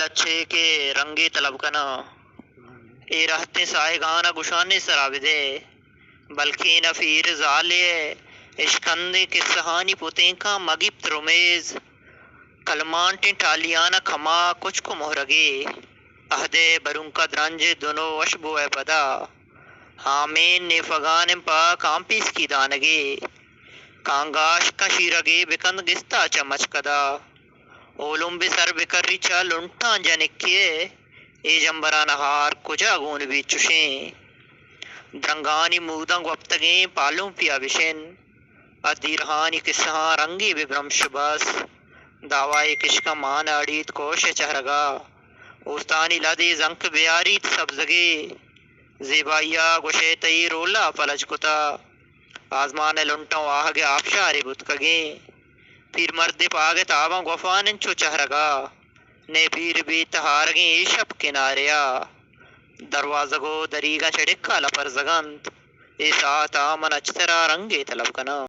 لچے کہ رنگے طلب کناں۔ اے رہتیں ساہگان ءَ گشانے سرا بدئے، بلکیں نہ پیر زالے ءِ اشکندیں کسہانی پتینکاں مگیپت رمیز۔ کلمانٹیں ٹالیان ءَ کما کچک ءُ مہرگے، اہدے برونکا درنج دنو وشبو ءِ پدا۔ ہامین نیفگان پہ کامپیسکی دانگے، کانگاشکاں شیرگے بکند گستا چہ مچکدا۔ اولمبے سر بکری چہ لنٹاں جنکے، اے جمبران ہار کجا گون بیت چشیں۔ درنگانی موداں گوپتگیں پالومپیا بشن، ءُ دیرہانی کسہاں رنگے بہ برمش بس۔ داوائے کشکاں مان اڑیت کوش ءِ چہرگا، اوستانی لدے زنک بیاریت سبزگے۔ زیبائیا گوشئے تئی رولا پلج کتا، آزمان ءِ لنٹاں واہگ ءِ آپشارے بوتکگیں۔ پیر مردے پاگ ءِ تاباں گوفان انچو چہرگا، نئے پیر بیت ہارگیں اے شپ کناریا۔ دروازگ ءُ دریگاں چڑکا لپرزگ انت، اے ساعتا من اچ ترا رنگے طلب کناں۔